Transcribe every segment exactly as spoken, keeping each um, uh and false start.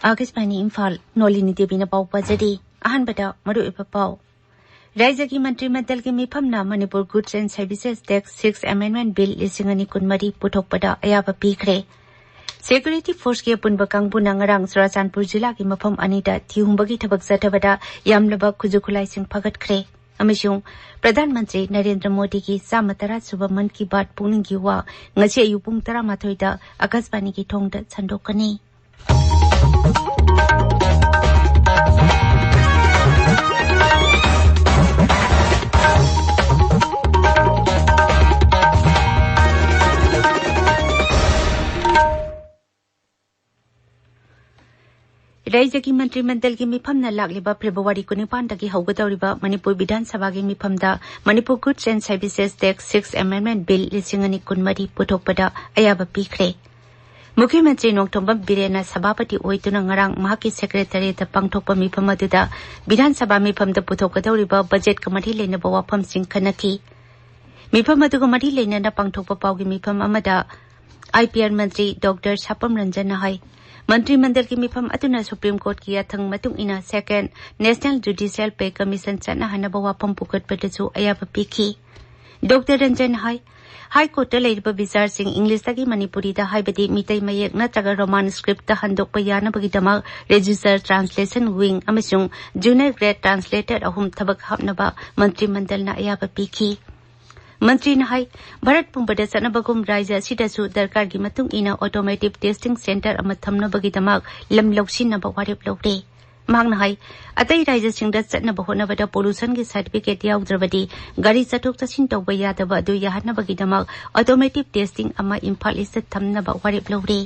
ꯑꯥꯀꯥꯁꯕꯥꯅꯤ ꯏꯝꯐꯥꯜ, ꯅꯣꯂꯤꯅꯤ ꯗꯦꯕꯤꯅ ꯄꯥꯎ ꯄꯥꯖꯔꯤ꯫ ꯑꯍꯥꯟꯕꯗ ꯃꯔꯨꯑꯣꯏꯕ ꯄꯥꯎ꯫ ꯔꯥꯏꯖ꯭ꯌꯒꯤ ꯃꯟꯇ꯭ꯔꯤ ꯃꯟꯗꯜꯒꯤ ꯃꯤꯐꯝꯅ Manipur Goods and Services Tax Sixth Amendment Bill ꯂꯤꯁꯤꯡ ꯑꯅꯤ ꯀꯨꯟꯃꯔꯤ ꯄꯨꯊꯣꯛꯄꯗ ꯑꯌꯥꯕ ꯄꯤꯈ꯭ꯔꯦ꯫ ꯁꯦꯀ꯭ꯌꯨꯔꯤꯇꯤ ꯐꯣꯔꯁꯀꯤ ꯑꯄꯨꯟꯕ ꯀꯥꯡꯕꯨꯅ ꯉꯔꯥꯡ ꯆꯨꯔꯥꯆꯥꯟꯄꯨꯔ ꯖꯤꯂꯥꯒꯤ ꯃꯐꯝ ꯑꯅꯤꯗ ꯊꯤꯍꯨꯝꯕꯒꯤ ꯊꯕꯛ ꯆꯠꯊꯕꯗ ꯌꯥꯝꯂꯕ ꯈꯨꯠꯁꯨ ꯈꯨꯠꯂꯥꯏꯁꯤꯡ ꯐꯒꯠꯈ꯭ꯔꯦ꯫ ꯑꯃꯁꯨꯡ ꯄ꯭ꯔꯙꯥꯟ ꯃꯟꯇ꯭ꯔꯤ ꯅꯔꯦꯟꯗ꯭ꯔ ꯃꯣꯗꯤꯒꯤ ꯆꯥꯝꯃ ꯇꯔꯥ ꯁꯨꯕ ꯃꯟ ꯀꯤ ꯕꯥꯠ ꯄꯨꯛꯅꯤꯡꯒꯤ ꯋꯥ ꯉꯁꯤ ꯑꯌꯨꯛ ꯄꯨꯡ ꯇꯔꯥꯃꯥꯊꯣꯏꯗ ꯑꯥꯀꯥꯁꯕꯥꯅꯤꯒꯤ ꯊꯣꯡꯗ ꯁꯟꯗꯣꯛꯀꯅꯤ꯫ ꯔꯥꯏꯖ꯭ꯌꯒꯤ ꯃꯟꯇ꯭ꯔꯤ ꯃꯟꯗꯜꯒꯤ ꯃꯤꯐꯝꯅ ꯂꯥꯛꯂꯤꯕ ꯐꯦꯕ꯭ꯔꯨꯋꯥꯔꯤ ꯀꯨꯟꯅꯤꯄꯥꯟꯗꯒꯤ ꯍꯧꯒꯗꯧꯔꯤꯕ ꯃꯅꯤꯄꯨꯔ ꯕꯤꯙꯥꯟ ꯁꯚꯥꯒꯤ ꯃꯤꯐꯝꯗ Manipur Goods and Services Tax Sixth Amendment Bill ꯂꯤꯁꯤꯡ ꯑꯅꯤ ꯀꯨꯟꯃꯔꯤ ꯄꯨꯊꯣꯛꯄꯗ ꯑꯌꯥꯕ ꯄꯤꯈ꯭ꯔꯦ꯫ ꯃꯨꯈ꯭ꯌ ꯃꯟꯇ꯭ꯔꯤ ꯅꯣꯡꯊꯣꯝꯕꯝ ꯕꯤꯔꯦꯟꯅ ꯁꯚꯥꯄꯇꯤ ꯑꯣꯏꯗꯨꯅ ꯉꯔꯥꯡ ꯃꯍꯥꯛꯀꯤ ꯁꯦꯀ꯭ꯔꯦꯇꯔꯤꯌꯦꯠꯇ ꯄꯥꯡꯊꯣꯛꯄ ꯃꯤꯐꯝ ꯑꯗꯨꯗ ꯕꯤꯙꯥꯟ ꯁꯚꯥ ꯃꯤꯐꯝꯗ ꯄꯨꯊꯣꯛꯀꯗꯧꯔꯤꯕ ꯕꯖꯦꯠꯀ ꯃꯔꯤ ꯂꯩꯅꯕ ꯋꯥꯐꯝꯁꯤꯡ ꯈꯟꯅꯈꯤ꯫ ꯃꯤꯐꯝ ꯑꯗꯨꯒ ꯃꯔꯤ ꯂꯩꯅꯅ ꯄꯥꯡꯊꯣꯛꯄ ꯄꯥꯎꯒꯤ ꯃꯤꯐꯝ ꯑꯃꯗ I P R Mantri doctor ꯁꯥꯄꯝ ꯔꯟꯖꯟꯅ ꯍꯥꯏ, ꯃꯟꯇ꯭ꯔꯤ ꯃꯟꯗꯜꯒꯤ ꯃꯤꯐꯝ ꯑꯗꯨꯅ ꯁꯨꯄ꯭ꯔꯤꯝ ꯀꯣꯔꯠꯀꯤ ꯌꯥꯊꯪ ꯃꯇꯨꯡ ꯏꯟꯅ Second National Judicial Pay Commission ꯆꯠꯅꯍꯟꯅꯕ ꯋꯥꯐꯝ ꯄꯨꯈꯠꯄꯗꯁꯨ ꯑꯌꯥꯕ ꯄꯤꯈꯤ꯫ ꯗꯣꯛꯇꯔ ꯔꯟꯖꯟꯅ ꯍꯥꯏ, ꯍꯥꯏ ꯀꯣꯔꯠꯇ ꯂꯩꯔꯤꯕ ꯕꯤꯆꯥꯔꯁꯤꯡ ꯏꯪꯂꯤꯁꯇꯒꯤ ꯃꯅꯤꯄꯨꯔꯤꯗ, ꯍꯥꯏꯕꯗꯤ ꯃꯤꯇꯩ ꯃꯌꯦꯛ ꯅꯠꯇ꯭ꯔꯒ ꯔꯣꯃꯥꯟ ꯁ꯭ꯀ꯭ꯔꯤꯞꯇ ꯍꯟꯗꯣꯛꯄ ꯌꯥꯅꯕꯒꯤꯗꯃꯛ Register Translation Wing ꯑꯃꯁꯨꯡ Junior Grade Translator ꯑꯍꯨꯝ ꯊꯕꯛ ꯍꯥꯞꯅꯕ ꯃꯟꯇ꯭ꯔꯤ ꯃꯟꯗꯜꯅ ꯑꯌꯥꯕ ꯄꯤꯈꯤ꯫ ꯃꯟꯇ꯭ꯔꯤꯅ ꯍꯥꯏ, ꯚꯥꯔꯠ ꯄꯨꯝꯕꯗ ꯆꯠꯅꯕꯒꯨꯝ ꯔꯥꯏꯖ꯭ꯌ ꯑꯁꯤꯗꯁꯨ ꯗꯔꯀꯥꯔꯒꯤ ꯃꯇꯨꯡ ꯏꯟꯅ automotive testing centre ꯑꯃ ꯊꯝꯅꯕꯒꯤꯗꯃꯛ ꯂꯝ ꯂꯧꯁꯤꯟꯅꯕ ꯋꯥꯔꯦꯞ ꯂꯧꯔꯦ꯫ ꯃꯍꯥꯛꯅ ꯍꯥꯏ, ꯑꯇꯩ ꯔꯥꯏꯖ꯭ꯌꯁꯤꯡꯗ ꯆꯠꯅꯕ ꯍꯣꯠꯅꯕꯗ pollutionꯒꯤ certificate ꯌꯥꯎꯗ꯭ꯔꯕꯗꯤ ꯒꯥꯔꯤ ꯆꯠꯊꯣꯛ ꯆꯠꯁꯤꯟ ꯇꯧꯕ ꯌꯥꯗꯕ ꯑꯗꯨ ꯌꯥꯍꯟꯅꯕꯒꯤꯗꯃꯛ automotive testing ꯑꯃ ꯏꯝꯐꯥꯜ ꯏꯁꯇ ꯊꯝꯅꯕ ꯋꯥꯔꯦꯞ ꯂꯧꯔꯦ꯫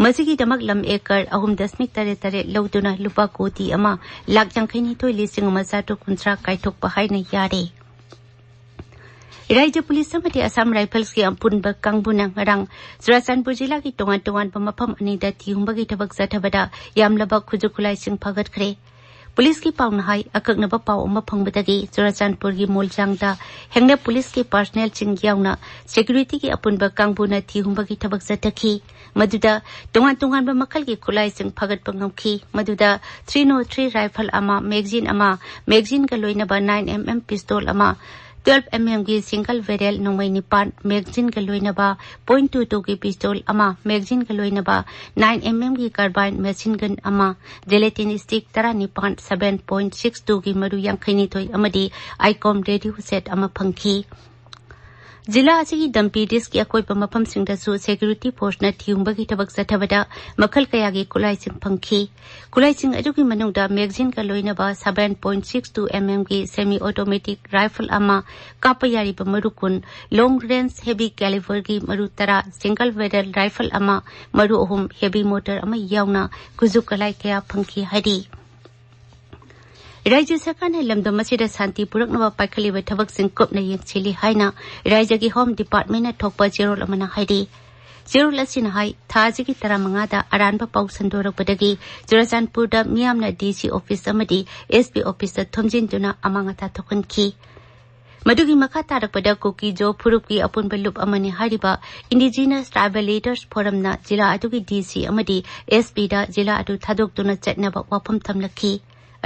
ꯃꯁꯤꯒꯤꯗꯃꯛ ꯂꯝ ꯑꯦꯀꯔ ꯑꯍꯨꯝ ꯗꯁꯃꯤꯛ ꯇꯔꯦꯠ ꯇꯔꯦꯠ ꯂꯧꯗꯨꯅ ꯂꯨꯄꯥ ꯀꯣꯇꯤ ꯑꯃ ꯂꯥꯈ ꯌꯥꯡꯈꯩ ꯅꯤꯊꯣꯏ ꯂꯤꯁꯤꯡ ꯑꯃ ꯆꯥꯇ꯭ꯔꯨꯛ ꯀꯨꯟꯊ꯭ꯔꯥ ꯀꯥꯏꯊꯣꯛꯄ ꯍꯥꯏꯅ ꯌꯥꯔꯦ꯫ ꯔꯥꯏꯖ꯭ꯌ ꯄꯨꯂꯤꯁ ꯑꯃꯗꯤ ꯑꯁꯥꯝ ꯔꯥꯏꯐꯜꯁꯀꯤ ꯑꯄꯨꯟꯕ ꯀꯥꯡꯕꯨꯅ ꯉꯔꯥꯡ ꯆꯨꯔꯥꯆꯥꯟꯄꯨꯔ ꯖꯤꯂꯥꯒꯤ ꯇꯣꯉꯥꯟ ꯇꯣꯉꯥꯟꯕ ꯃꯐꯝ ꯑꯅꯤꯗ ꯊꯤꯍꯨꯝꯕꯒꯤ ꯊꯕꯛ ꯆꯠꯊꯕꯗ ꯌꯥꯝꯂꯕ ꯈꯨꯠꯁꯨ ꯈꯨꯠꯂꯥꯏꯁꯤꯡ ꯐꯒꯠꯈ꯭ꯔꯦ꯫ ꯄꯨꯂꯤꯁꯀꯤ ꯄꯥꯎꯅ ꯍꯥꯏ, ꯑꯀꯛꯅꯕ ꯄꯥꯎ ꯑꯃ ꯐꯪꯕꯗꯒꯤ ꯆꯨꯔꯥꯆꯥꯟꯄꯨꯔꯒꯤ ꯃꯣꯜꯖꯥꯡꯗ ꯍꯦꯡꯅ ꯄꯨꯂꯤꯁꯀꯤ ꯄꯥꯔꯁꯅꯦꯜꯁꯤꯡ ꯌꯥꯎꯅ ꯁꯦꯀ꯭ꯌꯨꯔꯤꯇꯤꯒꯤ ꯑꯄꯨꯟꯕ ꯀꯥꯡꯕꯨꯅ ꯊꯤ ꯍꯨꯝꯕꯒꯤ ꯊꯕꯛ ꯆꯠꯊꯈꯤ꯫ ꯃꯗꯨꯗ ꯇꯣꯉꯥꯟ ꯇꯣꯉꯥꯟꯕ ꯃꯈꯜꯒꯤ ꯈꯨꯠꯂꯥꯏꯁꯤꯡ ꯐꯒꯠꯄ ꯉꯝꯈꯤ꯫ ꯃꯗꯨꯗ ꯊ꯭ꯔꯤ ꯅꯣ ꯊ꯭ꯔꯤ ꯔꯥꯏꯐꯜ ꯑꯃ, ꯃꯦꯒꯖꯤꯟ ꯑꯃ, ꯃꯦꯒꯖꯤꯟꯒ ꯂꯣꯏꯅꯕ ꯅꯥꯏꯟ ꯑꯦꯝ ꯑꯦꯝ ꯄꯤꯁꯇꯣꯜ ꯑꯃ, ꯇ꯭ꯋꯦꯜꯐ ꯑꯦꯝ ꯑꯦꯝꯒꯤ ꯁꯤꯡꯒꯜ ꯕꯦꯔꯦꯜ ꯅꯣꯡꯃꯩ ꯅꯤꯄꯥꯟ, ꯃꯦꯒꯖꯤꯟꯒ ꯂꯣꯏꯅꯕ ꯄꯣꯏꯟꯠ ꯇꯨ ꯇꯨꯒꯤ ꯄꯤꯁꯇꯣꯜ ꯑꯃ, ꯃꯦꯒꯖꯤꯟꯒ ꯂꯣꯏꯅꯕ ꯅꯥꯏꯟ ꯑꯦꯝ ꯑꯦꯝꯒꯤ ꯀꯥꯔꯕꯥꯏꯟ ꯃꯦꯁꯤꯟ ꯒꯟ ꯑꯃ, ꯖꯦꯂꯦꯇꯤꯟ ꯁ꯭ꯇꯤꯛ ꯇꯔꯥꯅꯤꯄꯥꯟ, ꯁꯚꯦꯟ ꯄꯣꯏꯟꯠ ꯁꯤꯛꯁ ꯇꯨꯒꯤ ꯃꯔꯨ ꯌꯥꯡꯈꯩꯅꯤꯊꯣꯏ ꯑꯃꯗꯤ ꯑꯥꯏꯀꯣꯝ ꯔꯦꯗꯤꯑꯣ ꯁꯦꯠ ꯑꯃ ꯐꯪꯈꯤ꯫ ꯖꯤꯂꯥ ꯑꯁꯤꯒꯤ ꯗꯝꯄꯤ ꯗꯤꯁꯀꯤ ꯑꯀꯣꯏꯕ ꯃꯐꯝꯁꯤꯡꯗꯁꯨ ꯁꯦꯀ꯭ꯌꯨꯔꯤꯇꯤ ꯐꯣꯔꯁꯅ ꯊꯤꯍꯨꯝꯕꯒꯤ ꯊꯕꯛ ꯆꯠꯊꯕꯗ ꯃꯈꯜ ꯀꯌꯥꯒꯤ ꯈꯨꯠꯂꯥꯏꯁꯤꯡ ꯐꯪꯈꯤ꯫ ꯈꯨꯠꯂꯥꯏꯁꯤꯡ ꯑꯗꯨꯒꯤ ꯃꯅꯨꯡꯗ ꯃꯦꯒꯖꯤꯟꯒ ꯂꯣꯏꯅꯕ seven point six two M ꯑꯦꯝꯒꯤ ꯁꯦꯃꯤ ꯑꯣꯇꯣꯃꯦꯇꯤꯛ ꯔꯥꯏꯐꯜ ꯑꯃ, ꯀꯥꯞꯄ ꯌꯥꯔꯤꯕ ꯃꯔꯨ ꯀꯨꯟ, ꯂꯣꯡ ꯔꯦꯟꯖ ꯍꯦꯚꯤ ꯀꯦꯂꯤꯕꯔꯒꯤ ꯃꯔꯨ ꯇꯔꯥ, ꯁꯤꯡꯒꯜ ꯕꯦꯔꯦꯜ ꯔꯥꯏꯐꯜ ꯑꯃ, ꯃꯔꯨ ꯑꯍꯨꯝ, ꯍꯦꯚꯤ ꯃꯣꯔꯇꯔ ꯑꯃ ꯌꯥꯎꯅ ꯈꯨꯠꯁꯨ ꯈꯨꯠꯂꯥꯏ ꯀꯌꯥ ꯐꯪꯈꯤ ꯍꯥꯏꯔꯤ꯫ ꯔꯥꯖ꯭ꯌ ꯁꯔꯀꯥꯔꯅ ꯂꯝꯗꯝ ꯑꯁꯤꯗ ꯁꯥꯟꯇꯤ ꯄꯨꯔꯛꯅꯕ ꯄꯥꯏꯈꯠꯂꯤꯕ ꯊꯕꯛꯁꯤꯡ ꯀꯨꯞꯅ ꯌꯦꯡꯁꯤꯜꯂꯤ ꯍꯥꯏꯅ ꯔꯥꯖ꯭ꯌꯒꯤ ꯍꯣꯝ ꯗꯤꯄꯥꯔꯠꯃꯦꯟꯠꯅ ꯊꯣꯛꯄ ꯆꯦꯔꯣꯜ ꯑꯃꯅ ꯍꯥꯏꯔꯤ꯫ ꯆꯦꯔꯣꯜ ꯑꯁꯤꯅ ꯍꯥꯏ, ꯊꯥ ꯑꯁꯤꯒꯤ ꯇꯔꯥꯃꯉꯥꯗ ꯑꯔꯥꯟꯕ ꯄꯥꯎ ꯁꯟꯗꯣꯔꯛꯄꯗꯒꯤ ꯆꯨꯔꯥꯆꯥꯟꯄꯨꯔꯗ ꯃꯤꯌꯥꯝꯅ ꯗꯤ ꯁꯤ ꯑꯣꯐꯤꯁ ꯑꯃꯗꯤ ꯑꯦꯁ ꯄꯤ ꯑꯣꯐꯤꯁꯇ ꯊꯣꯝꯖꯤꯟꯗꯨꯅ ꯑꯃꯥꯡ ꯑꯇꯥ ꯊꯣꯛꯍꯟꯈꯤ꯫ ꯃꯗꯨꯒꯤ ꯃꯈꯥ ꯇꯥꯔꯛꯄꯗ ꯀꯨꯀꯤ-ꯖꯣ ꯐꯨꯔꯨꯞꯀꯤ ꯑꯄꯨꯟꯕ ꯂꯨꯞ ꯑꯃꯅꯤ ꯍꯥꯏꯔꯤꯕ ꯏꯟꯗꯤꯖꯤꯅꯁ ꯇ꯭ꯔꯥꯏꯕꯦꯜ ꯂꯤꯗꯔꯁ ꯐꯣꯔꯝꯅ ꯖꯤꯂꯥ ꯑꯗꯨꯒꯤ ꯗꯤ ꯁꯤ ꯑꯃꯗꯤ ꯑꯦꯁ ꯄꯤꯗ ꯖꯤꯂꯥ ꯑꯗꯨ ꯊꯥꯗꯣꯛꯇꯨꯅ ꯆꯠꯅꯕ ꯋꯥꯐꯝ ꯊꯝꯂꯛꯈꯤ꯫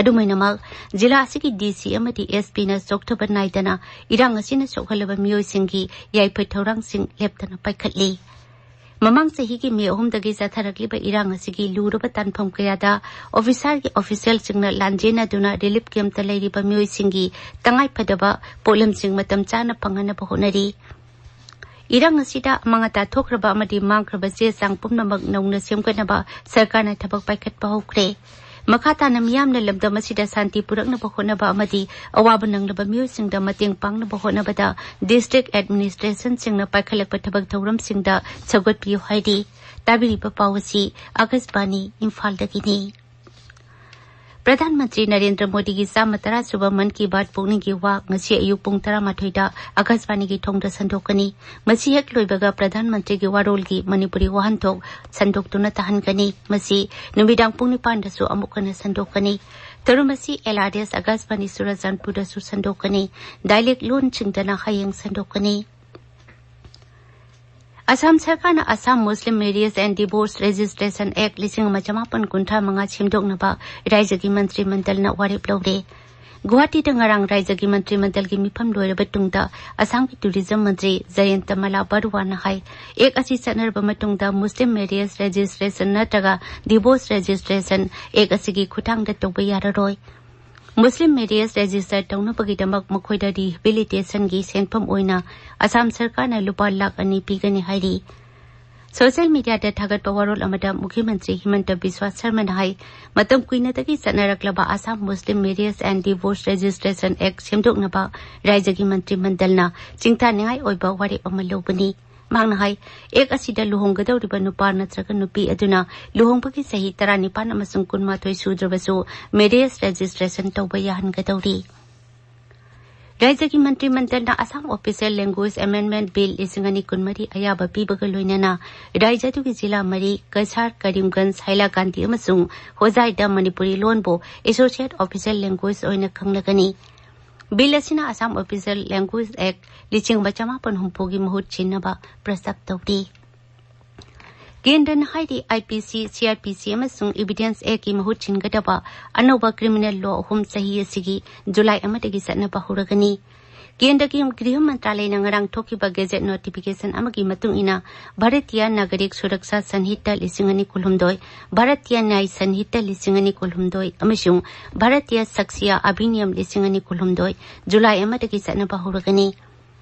ꯑꯗꯨꯃꯥꯏꯅꯃꯛ, ꯖꯤꯂꯥ ꯑꯁꯤꯒꯤ ꯗꯤ ꯁꯤ ꯑꯃꯗꯤ ꯑꯦꯁ ꯄꯤꯅ ꯆꯣꯛꯊꯕ ꯅꯥꯏꯗꯅ ꯏꯔꯥꯡ ꯑꯁꯤꯅ ꯁꯣꯛꯍꯜꯂꯕ ꯃꯤꯑꯣꯏꯁꯤꯡꯒꯤ ꯌꯥꯏꯐ ꯊꯧꯔꯥꯡꯁꯤꯡ ꯂꯦꯞꯇꯅ ꯄꯥꯏꯈꯠꯂꯤ꯫ ꯃꯃꯥꯡ ꯆꯍꯤꯒꯤ ꯃꯦ ꯑꯍꯨꯝꯗꯒꯤ ꯆꯠꯊꯔꯛꯂꯤꯕ ꯏꯔꯥꯡ ꯑꯁꯤꯒꯤ ꯂꯨꯔꯕ ꯇꯥꯟꯐꯝ ꯀꯌꯥꯗ ꯑꯣꯐꯤꯁꯥꯔꯒꯤ ꯑꯣꯐꯤꯁꯤꯌꯦꯜꯁꯤꯡꯅ ꯂꯥꯟꯖꯦꯟꯅꯗꯨꯅ ꯔꯤꯂꯤꯐ ꯀꯦꯝꯞꯇ ꯂꯩꯔꯤꯕ ꯃꯤꯑꯣꯏꯁꯤꯡꯒꯤ ꯇꯉꯥꯏꯐꯗꯕ ꯄꯣꯠꯂꯝꯁꯤꯡ ꯃꯇꯝ ꯆꯥꯅ ꯐꯪꯍꯟꯅꯕ ꯍꯣꯠꯅꯔꯤ꯫ ꯏꯔꯥꯡ ꯑꯁꯤꯗ ꯑꯃꯥꯡ ꯑꯇꯥ ꯊꯣꯛꯈ꯭ꯔꯕ ꯑꯃꯗꯤ ꯃꯥꯡꯈ꯭ꯔꯕ ꯆꯦ ꯆꯥꯡ ꯄꯨꯝꯅꯃꯛ ꯅꯧꯅ ꯁꯦꯝꯒꯠꯅꯕ ꯁꯔꯀꯥꯔꯅ ꯊꯕꯛ ꯄꯥꯏꯈꯠꯄ ꯍꯧꯈ꯭ꯔꯦ꯫ ꯃꯈꯥ ꯇꯥꯅ ꯃꯤꯌꯥꯝꯅ ꯂꯝꯗꯝ ꯑꯁꯤꯗ ꯁꯥꯟꯇꯤ ꯄꯨꯔꯛꯅꯕ ꯍꯣꯠꯅꯕ ꯑꯃꯗꯤ ꯑꯋꯥꯕ ꯅꯪꯂꯕ ꯃꯤꯑꯣꯏꯁꯤꯡꯗ ꯃꯇꯦꯡ ꯄꯥꯡꯅꯕ ꯍꯣꯠꯅꯕꯗ ꯗꯤꯁꯇ꯭ꯔꯤꯛ ꯑꯦꯗꯃꯤꯅꯤꯁꯇ꯭ꯔꯦꯁꯟꯁꯤꯡꯅ ꯄꯥꯏꯈꯠꯂꯛꯄ ꯊꯕꯛ ꯊꯧꯔꯝꯁꯤꯡꯗ ꯁꯧꯒꯠꯄꯤꯌꯨ ꯍꯥꯏꯔꯤ꯫ ꯇꯥꯕꯤꯔꯤꯕ ꯄꯥꯎ ꯑꯁꯤ ꯑꯥꯀꯥꯁꯕꯥꯅꯤ ꯏꯝꯐꯥꯜꯗꯒꯤꯅꯤ꯫ ꯄ꯭ꯔꯙꯥꯟ ꯃꯟꯇ꯭ꯔꯤ ꯅꯔꯦꯟꯗ꯭ꯔ ꯃꯣꯗꯤꯒꯤ ꯆꯥꯝꯃ ꯇꯔꯥ ꯁꯨꯕ ꯃꯟ ꯀꯤ ꯕꯥꯠ ꯄꯨꯛꯅꯤꯡꯒꯤ ꯋꯥ ꯉꯁꯤ ꯑꯌꯨꯛ ꯄꯨꯡ ꯇꯔꯥꯃꯥꯊꯣꯏꯗ ꯑꯀꯥꯁꯕꯥꯅꯤꯒꯤ ꯊꯣꯡꯗ ꯁꯟꯗꯣꯛꯀꯅꯤ꯫ ꯃꯁꯤ ꯍꯦꯛ ꯂꯣꯏꯕꯒ ꯄ꯭ꯔꯙꯥꯟ ꯃꯟꯇ꯭ꯔꯤꯒꯤ ꯋꯥꯔꯣꯜꯒꯤ ꯃꯅꯤꯄꯨꯔꯤ ꯋꯥꯍꯟꯊꯣꯛ ꯁꯟꯗꯣꯛꯇꯨꯅ ꯇꯥꯍꯟꯒꯅꯤ꯫ ꯃꯁꯤ ꯅꯨꯃꯤꯗꯥꯡ ꯄꯨꯡ ꯅꯤꯄꯥꯟꯗꯁꯨ ꯑꯃꯨꯛ ꯍꯟꯅ ꯁꯟꯗꯣꯛꯀꯅꯤ꯫ ꯊꯧꯔꯝ ꯑꯁꯤ ꯑꯦꯜ ꯑꯥꯔ ꯑꯦꯁ ꯑꯀꯥꯁꯕꯥꯅꯤ ꯆꯨꯔꯆꯥꯟꯄꯨꯔꯗꯁꯨ ꯁꯟꯗꯣꯛꯀꯅꯤ꯫ ꯗꯥꯏꯂꯦꯛ ꯂꯣꯟꯁꯤꯡꯗꯅ ꯍꯌꯦꯡ ꯁꯟꯗꯣꯛꯀꯅꯤ꯫ ꯑꯁꯥꯝ ꯁꯔꯀꯥꯔꯅ ꯑꯁꯥꯝ ꯃꯨꯁꯂꯤꯝ ꯃꯦꯔꯤꯌꯦꯖ ꯑꯦꯟ ꯗꯤꯚꯣꯔꯁ ꯔꯦꯖꯤꯁꯇ꯭ꯔꯦꯁꯟ ꯑꯦꯛ ꯂꯤꯁꯤꯡ ꯑꯃ ꯆꯃꯥꯄꯟ ꯀꯨꯟꯊ꯭ꯔꯥ ꯃꯉꯥ ꯁꯦꯝꯗꯣꯛꯅꯕ ꯔꯥꯏꯖ꯭ꯌꯒꯤ ꯃꯟꯇ꯭ꯔꯤ ꯃꯟꯗꯜꯅ ꯋꯥꯔꯦꯞ ꯂꯧꯔꯦ꯫ ꯒꯨꯋꯥꯍꯥꯇꯤꯗ ꯉꯔꯥꯡ ꯔꯥꯏꯖ꯭ꯌꯒꯤ ꯃꯟꯇ꯭ꯔꯤ ꯃꯟꯗꯜꯒꯤ ꯃꯤꯐꯝ ꯂꯣꯏꯔꯕ ꯇꯨꯡꯗ ꯑꯁꯥꯝꯒꯤ ꯇꯨꯔꯤꯖꯝ ꯃꯟꯇ꯭ꯔꯤ ꯖꯌꯟꯇ ꯃꯂꯥ ꯕꯔꯨꯋꯥꯅ ꯍꯥꯏ, ꯑꯦꯛ ꯑꯁꯤ ꯆꯠꯅꯔꯕ ꯃꯇꯨꯡꯗ ꯃꯨꯁꯂꯤꯝ ꯃꯦꯔꯤꯌꯦꯖ ꯔꯦꯖꯤꯁꯇ꯭ꯔꯦꯁꯟ ꯅꯠꯇ꯭ꯔꯒ ꯗꯤꯚꯣꯔꯁ ꯔꯦꯖꯤꯁꯇ꯭ꯔꯦꯁꯟ ꯑꯦꯛ ꯑꯁꯤꯒꯤ ꯈꯨꯠꯊꯥꯡꯗ ꯇꯧꯕ ꯌꯥꯔꯔꯣꯏ꯫ ꯃꯨꯁꯂꯤꯝ ꯃꯦꯔꯤꯌꯦꯖ ꯔꯦꯖꯤꯁꯇꯔ ꯇꯧꯅꯕꯒꯤꯗꯃꯛ ꯃꯈꯣꯏꯗ ꯔꯤꯍꯦꯕꯤꯂꯤꯇꯦꯁꯟꯒꯤ ꯁꯦꯟꯐꯝ ꯑꯣꯏꯅ ꯑꯁꯥꯝ ꯁꯔꯀꯥꯔꯅ ꯂꯨꯄꯥ ꯂꯥꯈ ꯑꯅꯤ ꯄꯤꯒꯅꯤ ꯍꯥꯏꯔꯤ꯫ ꯁꯣꯁꯤꯌꯦꯜ ꯃꯤꯗꯤꯌꯥꯗ ꯊꯥꯒꯠꯄ ꯋꯥꯔꯣꯜ ꯑꯃꯗ ꯃꯨꯈ꯭ꯌ ꯃꯟꯇ꯭ꯔꯤ ꯍꯤꯃꯟꯇ ꯕꯤꯁ꯭ꯋꯥ ꯁꯔꯃꯅ ꯍꯥꯏ, ꯃꯇꯝ ꯀꯨꯏꯅꯗꯒꯤ ꯆꯠꯅꯔꯛꯂꯕ ꯑꯁꯥꯝ ꯃꯨꯁꯂꯤꯝ ꯃꯦꯔꯤꯌꯦꯖ ꯑꯦꯟ ꯗꯤꯚꯣꯔꯁ ꯔꯦꯖꯤꯁꯇ꯭ꯔꯦꯁꯟ ꯑꯦꯛ ꯁꯦꯝꯗꯣꯛꯅꯕ ꯔꯥꯏꯖ꯭ꯌꯒꯤ ꯃꯟꯇ꯭ꯔꯤ ꯃꯟꯗꯜꯅ ꯆꯤꯡꯊꯥꯅꯤꯡꯉꯥꯏ ꯑꯣꯏꯕ ꯋꯥꯔꯦꯞ ꯑꯃ ꯂꯧꯕꯅꯤ꯫ ꯃꯍꯥꯛꯅ ꯍꯥꯏ, ꯑꯦꯛ ꯑꯁꯤꯗ ꯂꯨꯍꯣꯡꯒꯗꯧꯔꯤꯕ ꯅꯨꯄꯥ ꯅꯠꯇ꯭ꯔꯒ ꯅꯨꯄꯤ ꯑꯗꯨꯅ ꯂꯨꯍꯣꯡꯕꯒꯤ ꯆꯍꯤ ꯇꯔꯥꯅꯤꯄꯥꯟ ꯑꯃꯁꯨꯡ ꯀꯨꯟꯃꯥꯊꯣꯏ ꯁꯨꯗ꯭ꯔꯕꯁꯨ ꯃꯦꯔꯤꯌꯦꯖ ꯔꯦꯖꯤꯁꯇ꯭ꯔꯦꯁꯟ ꯇꯧꯕ ꯌꯥꯍꯟꯒꯗꯧꯔꯤ꯫ ꯔꯥꯏꯖ꯭ꯌꯒꯤ ꯃꯟꯇ꯭ꯔꯤ ꯃꯟꯗꯜꯅ Assam official language amendment bill ꯂꯤꯁꯤꯡ ꯑꯅꯤ ꯀꯨꯟꯃꯔꯤ ꯑꯌꯥꯕ ꯄꯤꯕꯒ ꯂꯣꯏꯅꯅ ꯔꯥꯏꯖ꯭ꯌ ꯑꯗꯨꯒꯤ ꯖꯤꯂꯥ ꯃꯔꯤ, ꯀꯁꯥꯔ, ꯀꯔꯤꯝꯒꯟꯖ, ꯍꯥꯏꯂꯥꯀꯥꯟꯗꯤ ꯑꯃꯁꯨꯡ ꯍꯣꯖꯥꯏꯗ ꯃꯅꯤꯄꯨꯔꯤ ꯂꯣꯟꯕꯨ ꯑꯦꯁꯣꯁꯤꯌꯦꯠ ꯑꯣꯐꯤꯁꯤꯌꯦꯜ ꯂꯦꯡꯒ꯭ꯋꯦꯖ ꯑꯣꯏꯅ ꯈꯪꯅꯒꯅꯤ꯫ ꯕꯤꯜ ꯑꯁꯤꯅ ꯑꯁꯥꯝ ꯑꯣꯐꯤꯁꯤꯌꯦꯜ ꯂꯦꯡꯒ꯭ꯋꯦꯖ ꯑꯦꯛ ꯂꯤꯁꯤꯡ ꯑꯃ ꯆꯃꯥꯄꯟ ꯍꯨꯝꯐꯨꯒꯤ ꯃꯍꯨꯠ ꯁꯤꯟꯅꯕ ꯄ꯭ꯔꯁꯇꯥꯕ ꯇꯧꯔꯤ꯫ ꯀꯦꯟꯗ꯭ꯔꯅ ꯍꯥꯏꯔꯤ, ꯑꯥꯏ ꯄꯤ ꯁꯤ, ꯁꯤ ꯑꯥꯔ ꯄꯤ ꯁꯤ ꯑꯃꯁꯨꯡ ꯏꯚꯤꯗꯦꯟꯁ ꯑꯦꯛꯀꯤ ꯃꯍꯨꯠ ꯁꯤꯟꯒꯗꯕ ꯑꯅꯧꯕ ꯀ꯭ꯔꯤꯃꯤꯅꯦꯜ ꯂꯣ ꯑꯍꯨꯝ ꯆꯍꯤ ꯑꯁꯤꯒꯤ ꯖꯨꯂꯥꯏ ꯑꯃꯗꯒꯤ ꯆꯠꯅꯕ ꯍꯧꯔꯒꯅꯤ꯫ ꯀꯦꯟꯗ꯭ꯔꯒꯤ ꯒ꯭ꯔꯤꯍ ꯃꯟꯇ꯭ꯔꯥꯂꯌꯅ ꯉꯔꯥꯡ ꯊꯣꯛꯈꯤꯕ ꯒꯦꯖꯦꯠ ꯅꯣꯇꯤꯐꯤꯀꯦꯁꯟ ꯑꯃꯒꯤ ꯃꯇꯨꯡ ꯏꯟꯅ, ꯚꯥꯔꯇꯤꯌꯥ ꯅꯥꯒꯔꯤꯛ ꯁꯨꯔꯛꯁꯥ ꯁꯟꯍꯤꯇꯥ ꯂꯤꯁꯤꯡ ꯑꯅꯤ ꯀꯨꯟꯍꯨꯝꯗꯣꯏ, ꯚꯥꯔꯇꯤꯌꯥ ꯅ꯭ꯌꯥꯌ ꯁꯟꯍꯤꯇꯥ ꯂꯤꯁꯤꯡ ꯑꯅꯤ ꯀꯨꯟꯍꯨꯝꯗꯣꯏ ꯑꯃꯁꯨꯡ ꯚꯥꯔꯇꯤꯌꯥ ꯁꯛꯁꯤꯌꯥ ꯑꯙꯤꯅꯤꯌꯝ ꯂꯤꯁꯤꯡ ꯑꯅꯤ ꯀꯨꯟꯍꯨꯝꯗꯣꯏ ꯖꯨꯂꯥꯏ ꯑꯃꯗꯒꯤ ꯆꯠꯅꯕ ꯍꯧꯔꯒꯅꯤ꯫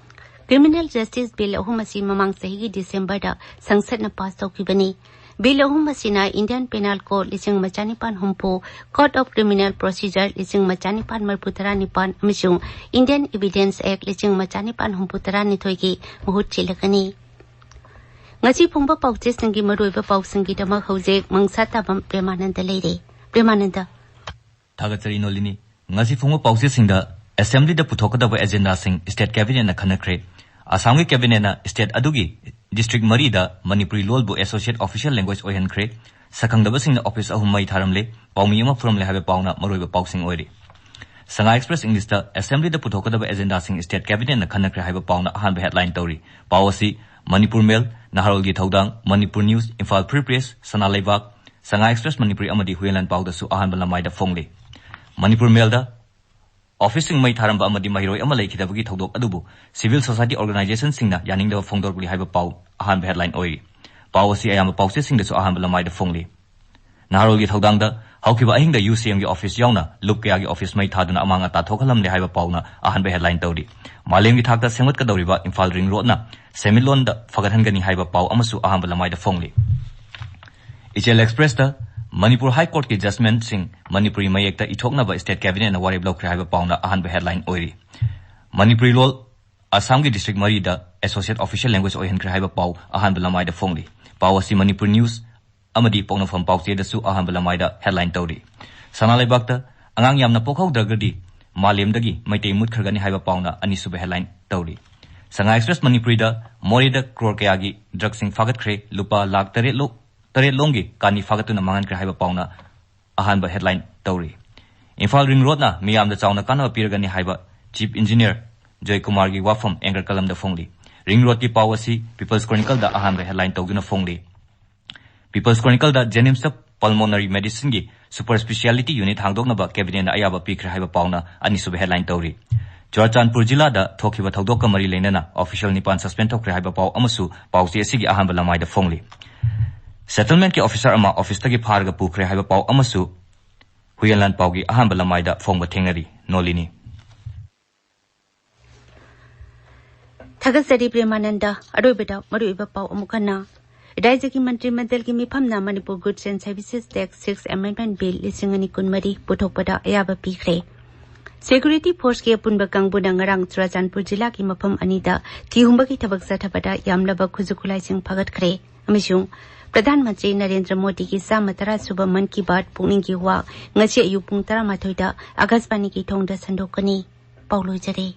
ꯀ꯭ꯔꯤꯃꯤꯅꯦꯜ ꯖꯁꯇꯤꯁ ꯕꯤꯜ ꯑꯍꯨꯝ ꯑꯁꯤ ꯃꯃꯥꯡ ꯆꯍꯤꯒꯤ ꯗꯤꯁꯦꯝꯕꯔꯗ ꯁꯪꯁꯠꯅ ꯄꯥꯁ ꯇꯧꯈꯤꯕꯅꯤ꯫ ꯕꯤꯜ ꯑꯍꯨꯝ ꯑꯁꯤꯅ ꯏꯟꯗꯤꯌꯟ ꯄꯦꯅꯥꯜ ꯀꯣꯗ ꯂꯤꯁꯤꯡ ꯑꯃ ꯆꯅꯤꯄꯥꯟ ꯍꯨꯝꯐꯨ, ꯀꯣꯗ ꯑꯣꯐ ꯀ꯭ꯔꯤꯃꯤꯅꯦꯜ ꯄ꯭ꯔꯣꯁꯤꯖꯔ ꯂꯤꯁꯤꯡ ꯑꯃ ꯆꯅꯤꯄꯥꯟ ꯃꯔꯤꯐꯨ ꯇꯔꯥꯅꯤꯄꯥꯟ ꯑꯃꯁꯨꯡ ꯏꯟꯗꯤꯌꯟ ꯏꯚꯤꯗꯦꯟꯁ ꯑꯦꯛ ꯂꯤꯁꯤꯡ ꯑꯃ ꯆꯅꯤꯄꯥꯟ ꯍꯨꯝꯐꯨ ꯇꯔꯥꯅꯤꯊꯣꯏꯒꯤ ꯃꯍꯨꯠ ꯁꯤꯜꯂꯒꯅꯤ꯫ ꯉꯁꯤ ꯐꯣꯡꯕ ꯄꯥꯎꯆꯦꯁꯤꯡꯒꯤ ꯃꯔꯨꯑꯣꯏꯕ ꯄꯥꯎꯁꯤꯡꯒꯤꯗꯃꯛ ꯍꯧꯖꯤꯛ ꯃꯪꯁꯥ ꯇꯥꯕꯝ ꯄ꯭ꯔꯦꯃꯥꯅꯟꯗ ꯂꯩꯔꯦ꯫ ꯄ꯭ꯔꯦꯃꯥꯅꯟꯗ꯫ ꯊꯥꯒꯠꯆꯔꯤ ꯅꯣꯂꯤꯅꯤ꯫ ꯉꯁꯤ ꯐꯣꯡꯕ ꯄꯥꯎꯆꯦꯁꯤꯡꯗ ꯑꯦꯁꯦꯝꯕ꯭ꯂꯤꯗ ꯄꯨꯊꯣꯛꯀꯗꯕ ꯑꯦꯖꯦꯟꯗꯥꯁꯤꯡ ꯁ꯭ꯇꯦꯠ ꯀꯦꯕꯤꯅꯦꯠꯅ ꯈꯟꯅꯈ꯭ꯔꯦ꯫ ꯑꯁꯥꯝꯒꯤ ꯀꯦꯕꯤꯅꯦꯠꯅ ꯁ꯭ꯇꯦꯠ ꯑꯗꯨꯒꯤ ꯗꯤꯁꯇ꯭ꯔꯤꯛ ꯃꯔꯤꯗ ꯃꯅꯤꯄꯨꯔꯤ ꯂꯣꯜꯕꯨ ꯑꯦꯁꯣꯁꯤꯌꯦꯠ ꯑꯣꯐꯤꯁꯤꯌꯦꯜ ꯂꯦꯡꯒ꯭ꯋꯦꯖ ꯑꯣꯏꯍꯟꯈ꯭ꯔꯦ꯫ ꯁꯛꯈꯪꯗꯕꯁꯤꯡꯅ ꯑꯣꯐꯤꯁ ꯑꯍꯨꯝ ꯃꯩ ꯊꯥꯔꯝꯂꯦ꯫ ꯄꯥꯎꯃꯤ ꯑꯃ ꯐꯨꯔꯝꯂꯦ ꯍꯥꯏꯕ ꯄꯥꯎꯅ ꯃꯔꯨꯑꯣꯏꯕ ꯄꯥꯎꯁꯤꯡ ꯑꯣꯏꯔꯤ꯫ ꯁꯉꯥꯏ ꯑꯦꯛꯁꯄ꯭ꯔꯦꯁ ꯏꯪꯂꯤꯁꯇ ꯑꯦꯁꯦꯝꯕ꯭ꯂꯤꯗ ꯄꯨꯊꯣꯛꯀꯗꯕ ꯑꯦꯖꯦꯟꯗꯥꯁꯤꯡ ꯁ꯭ꯇꯦꯠ ꯀꯦꯕꯤꯅꯦꯠꯅ ꯈꯟꯅꯈ꯭ꯔꯦ ꯍꯥꯏꯕ ꯄꯥꯎꯅ ꯑꯍꯥꯟꯕ ꯍꯦꯗꯂꯥꯏꯟ ꯇꯧꯔꯤ꯫ ꯄꯥꯎ ꯑꯁꯤ ꯃꯅꯤꯄꯨꯔ ꯃꯦꯜ, ꯅꯍꯥꯔꯣꯜꯒꯤ ꯊꯧꯗꯥꯡ, Manipur news, Imphal free press, ꯁꯅꯥ ꯂꯩꯕꯥꯛ, ꯁꯉꯥꯏ ꯑꯦꯛꯁꯄ꯭ꯔꯦꯁ ꯃꯅꯤꯄꯨꯔꯤ ꯑꯃꯗꯤ ꯍꯨꯏꯌꯦꯟꯂꯥꯟ ꯄꯥꯎꯗꯁꯨ ꯑꯍꯥꯟꯕ ꯂꯃꯥꯏꯗ ꯐꯣꯡꯂꯤ꯫ ꯃꯅꯤꯄꯨꯔ ꯃꯦꯜꯗ ꯑꯣꯐꯤꯁꯁꯤꯡ ꯃꯩ ꯊꯥꯔꯝꯕ ꯑꯃꯗꯤ ꯃꯍꯩꯔꯣꯏ ꯑꯃ ꯂꯩꯈꯤꯗꯕꯒꯤ ꯊꯧꯗꯣꯛ ꯑꯗꯨꯕꯨ ꯁꯤꯚꯤꯜ ꯁꯣꯁꯥꯏꯇꯤ ꯑꯣꯔꯒꯅꯥꯏꯖꯦꯁꯟꯁꯤꯡꯅ ꯌꯥꯅꯤꯡꯗꯕ ꯐꯣꯡꯗꯣꯔꯛꯂꯤ ꯍꯥꯏꯕ ꯄꯥꯎ ꯑꯍꯥꯟꯕ ꯍꯦꯗꯂꯥꯏꯟ ꯑꯣꯏꯔꯤ꯫ ꯄꯥꯎ ꯑꯁꯤ ꯑꯌꯥꯝꯕ ꯄꯥꯎꯆꯦꯁꯤꯡꯗꯁꯨ ꯑꯍꯥꯟꯕ ꯂꯃꯥꯏꯗ ꯐꯣꯡꯂꯤ꯫ ꯅꯍꯥꯔꯣꯜꯒꯤ ꯊꯧꯗꯥꯡꯗ ꯍꯧꯈꯤꯕ ꯑꯍꯤꯡꯗ ꯌꯨ ꯁꯤ ꯑꯦꯝꯒꯤ ꯑꯣꯐꯤꯁ ꯌꯥꯎꯅ ꯂꯨꯞ ꯀꯌꯥꯒꯤ ꯑꯣꯐꯤꯁ ꯃꯩ ꯊꯥꯗꯨꯅ ꯑꯃꯥꯡ ꯑꯇꯥ ꯊꯣꯛꯍꯜꯂꯝꯂꯦ ꯍꯥꯏꯕ ꯄꯥꯎꯅ ꯑꯍꯥꯟꯕ ꯍꯦꯗꯂꯥꯏꯟ ꯇꯧꯔꯤ꯫ ꯃꯥꯂꯦꯝꯒꯤ ꯊꯥꯛꯇ ꯁꯦꯝꯒꯠꯀꯗꯧꯔꯤꯕ ꯏꯝꯐꯥꯜ ꯔꯤꯡ ꯔꯣꯗꯅ ꯁꯦꯟꯃꯤꯠꯂꯣꯟꯗ ꯐꯒꯠꯍꯟꯒꯅꯤ ꯍꯥꯏꯕ ꯄꯥꯎ ꯑꯃꯁꯨ ꯑꯍꯥꯟꯕ ꯂꯃꯥꯏꯗ ꯐꯣꯡꯂꯤ꯫ ꯏꯆꯦꯜ ꯑꯦꯛꯁꯄ꯭ꯔꯦꯁꯇ ꯃꯅꯤꯄꯨꯔ ꯍꯥꯏ ꯀꯣꯔꯠꯀꯤ ꯖꯖꯃꯦꯟꯠꯁꯤꯡ ꯃꯅꯤꯄꯨꯔꯤ ꯃꯌꯦꯛꯇ ꯏꯊꯣꯛꯅꯕ ꯁ꯭ꯇꯦꯠ ꯀꯦꯕꯤꯅꯦꯠꯅ ꯋꯥꯔꯦꯞ ꯂꯧꯈ꯭ꯔꯦ ꯍꯥꯏꯕ ꯄꯥꯎꯅ ꯑꯍꯥꯟꯕ ꯍꯦꯗꯂꯥꯏꯟ ꯑꯣꯏꯔꯤ꯫ ꯃꯅꯤꯄꯨꯔꯤ ꯂꯣꯜ ꯑꯁꯥꯝꯒꯤ ꯗꯤꯁꯇ꯭ꯔꯤꯛ ꯃꯔꯤꯗ ꯑꯦꯁꯣꯁꯤꯌꯦꯠ ꯑꯣꯐꯤꯁꯤꯌꯦꯜ ꯂꯦꯡꯒ꯭ꯋꯦꯖ ꯑꯣꯏꯍꯟꯈ꯭ꯔꯦ ꯍꯥꯏꯕ ꯄꯥꯎ ꯑꯍꯥꯟꯕ ꯂꯃꯥꯏꯗ ꯐꯣꯡꯂꯤ꯫ ꯄꯥꯎ ꯑꯁꯤ ꯃꯅꯤꯄꯨꯔ ꯅ꯭ꯌꯨꯁ ꯑꯃꯗꯤ ꯄꯣꯛꯅꯐꯝ ꯄꯥꯎꯆꯦꯗꯁꯨ ꯑꯍꯥꯟꯕ ꯂꯃꯥꯏꯗ ꯍꯦꯗꯂꯥꯏꯟ ꯇꯧꯔꯤ꯫ ꯁꯅꯥ ꯂꯩꯕꯥꯛꯇ ꯑꯉꯥꯡ ꯌꯥꯝꯅ ꯄꯣꯛꯍꯧꯗ꯭ꯔꯒꯗꯤ ꯃꯥꯂꯦꯝꯗꯒꯤ ꯃꯩꯇꯩ ꯃꯨꯠꯈ꯭ꯔꯒꯅꯤ ꯍꯥꯏꯕ ꯄꯥꯎꯅ ꯑꯅꯤꯁꯨꯕ ꯍꯦꯗꯂꯥꯏꯟ ꯇꯧꯔꯤ꯫ ꯁꯉꯥꯏ ꯑꯦꯛꯁꯄ꯭ꯔꯦꯁ ꯃꯅꯤꯄꯨꯔꯤꯗ ꯃꯣꯔꯦꯗ ꯀ꯭ꯔꯣꯔ ꯀꯌꯥꯒꯤ ꯗ꯭ꯔꯒꯁꯤꯡ ꯐꯥꯒꯠꯈ꯭ꯔꯦ, ꯂꯨꯄꯥ ꯂꯥꯈ ꯇꯔꯦꯠ ꯂꯣ-, ꯇꯔꯦꯠ ꯂꯣꯝꯒꯤ ꯀꯥꯅꯤ ꯐꯥꯒꯠꯇꯨꯅ ꯃꯥꯡꯍꯟꯈ꯭ꯔꯦ ꯍꯥꯏꯕ ꯄꯥꯎꯅ ꯑꯍꯥꯟꯕ ꯍꯦꯗꯂꯥꯏꯟ ꯇꯧꯔꯤ꯫ ꯏꯝꯐꯥꯜ ꯔꯤꯡ ꯔꯣꯗꯅ ꯃꯤꯌꯥꯝꯗ ꯆꯥꯎꯅ ꯀꯥꯟꯅꯕ ꯄꯤꯔꯒꯅꯤ ꯍꯥꯏꯕ ꯆꯤꯐ ꯏꯟꯖꯤꯅꯤꯌꯔ ꯖꯣꯏꯀꯨꯃꯥꯔꯒꯤ ꯋꯥꯐꯝ ꯑꯦꯡꯀꯔ ꯀꯂꯝꯗ ꯐꯣꯡꯂꯤ꯫ ꯔꯤꯡ ꯔꯣꯗꯀꯤ ꯄꯥꯎ ꯑꯁꯤ ꯄꯤꯄꯜꯁ ꯀ꯭ꯔꯣꯅꯤꯀꯜꯗ ꯑꯍꯥꯟꯕ ꯍꯦꯗꯂꯥꯏꯟ ꯇꯧꯗꯨꯅ ꯐꯣꯡꯂꯤ꯫ ꯄꯤꯄꯜꯁ ꯀ꯭ꯔꯣꯅꯤꯀꯜꯗ ꯖꯦꯅꯤꯝꯁꯇ ꯄꯜꯃꯣꯅꯔꯤ ꯃꯦꯗꯤꯁꯤꯟꯒꯤ ꯁꯨꯄꯔ ꯁ꯭ꯄꯦꯁꯤꯌꯥꯂꯤꯇꯤ ꯌꯨꯅꯤꯠ ꯍꯥꯡꯗꯣꯛꯅꯕ ꯀꯦꯕꯤꯅꯦꯠꯅ ꯑꯌꯥꯕ ꯄꯤꯈ꯭ꯔꯦ ꯍꯥꯏꯕ ꯄꯥꯎꯅ ꯑꯅꯤꯁꯨꯕ ꯍꯦꯗꯂꯥꯏꯟ ꯇꯧꯔꯤ꯫ ꯆꯨꯔꯥꯆꯥꯟꯄꯨꯔ ꯖꯤꯂꯥꯗ ꯊꯣꯛꯈꯤꯕ ꯊꯧꯗꯣꯛꯀ ꯃꯔꯤ ꯂꯩꯅꯅ ꯑꯣꯐꯤꯁꯤꯌꯦꯜ ꯅꯤꯄꯥꯟ ꯁꯁꯄꯦꯟ ꯇꯧꯈ꯭ꯔꯦ ꯍꯥꯏꯕ ꯄꯥꯎ ꯑꯃꯁꯨ ꯄꯥꯎꯆꯦ ꯑꯁꯤꯒꯤ ꯑꯍꯥꯟꯕ ꯂꯃꯥꯏꯗ ꯐꯣꯡꯂꯤ꯫ ꯁꯦꯇꯜꯃꯦꯟꯠꯀꯤ ꯑꯣꯐꯤꯁꯥꯔ ꯑꯃ ꯑꯣꯐꯤꯁꯇꯒꯤ ꯐꯥꯔꯒ ꯄꯨꯈ꯭ꯔꯦ ꯍꯥꯏꯕ ꯄꯥꯎ ꯑꯃꯁꯨ ꯍꯨꯏꯌꯦꯟꯂꯥꯟ ꯄꯥꯎꯒꯤ ꯑꯍꯥꯟꯕ ꯂꯃꯥꯏꯗ ꯐꯣꯡꯕ ꯊꯦꯡꯅꯔꯤ꯫ ꯅꯣꯂꯤꯅꯤ꯫ ꯊꯥꯒꯠꯆꯔꯤ ꯄ꯭ꯔꯦꯃꯥꯅꯟꯗ꯫ ꯑꯔꯣꯏꯕꯗ ꯃꯔꯨꯑꯣꯏꯕ ꯄꯥꯎ ꯑꯃꯨꯛ ꯍꯟꯅ꯫ ꯔꯥꯖ꯭ꯌꯒꯤ ꯃꯟꯇ꯭ꯔꯤ ꯃꯟꯗꯜꯒꯤ ꯃꯤꯐꯝꯅ Manipur goods and services tax six amendment bill ꯂꯤꯁꯤꯡ ꯑꯅꯤ ꯀꯨꯟꯃꯔꯤ ꯄꯨꯊꯣꯛꯄꯗ ꯑꯌꯥꯕ ꯄꯤꯈ꯭ꯔꯦ꯫ ꯁꯦꯀ꯭ꯌꯨꯔꯤꯇꯤ ꯐꯣꯔꯁꯀꯤ ꯑꯄꯨꯟꯕ ꯀꯥꯡꯕꯨꯅ ꯉꯔꯥꯡ ꯆꯨꯔꯥꯆꯥꯟꯄꯨꯔ ꯖꯤꯂꯥꯒꯤ ꯃꯐꯝ ꯑꯅꯤꯗ ꯊꯤꯍꯨꯝꯕꯒꯤ ꯊꯕꯛ ꯆꯠꯊꯕꯗ ꯌꯥꯝꯂꯕ ꯈꯨꯠꯁꯨ ꯈꯨꯠꯂꯥꯏꯁꯤꯡ ꯐꯥꯒꯠꯈ꯭ꯔꯦ ꯑꯃꯁꯨꯡ ꯄ꯭ꯔꯙꯥꯟ ꯃꯟꯇ꯭ꯔꯤ ꯅꯔꯦꯟꯗ꯭ꯔ ꯃꯣꯗꯤꯒꯤ ꯆꯥꯝꯃ ꯇꯔꯥ ꯁꯨꯕ ꯃꯟ ꯀꯤ ꯕꯥꯠ ꯄꯨꯛꯅꯤꯡꯒꯤ ꯋꯥ ꯉꯁꯤ ꯑꯌꯨꯛ ꯄꯨꯡ ꯇꯔꯥꯃꯥꯊꯣꯏꯗ ꯑꯥꯀꯥꯁꯕꯥꯅꯤꯒꯤ ꯊꯣꯡꯗ ꯁꯟꯗꯣꯛꯀꯅꯤ꯫ ꯄꯥꯎ ꯂꯣꯏꯖꯔꯦ꯫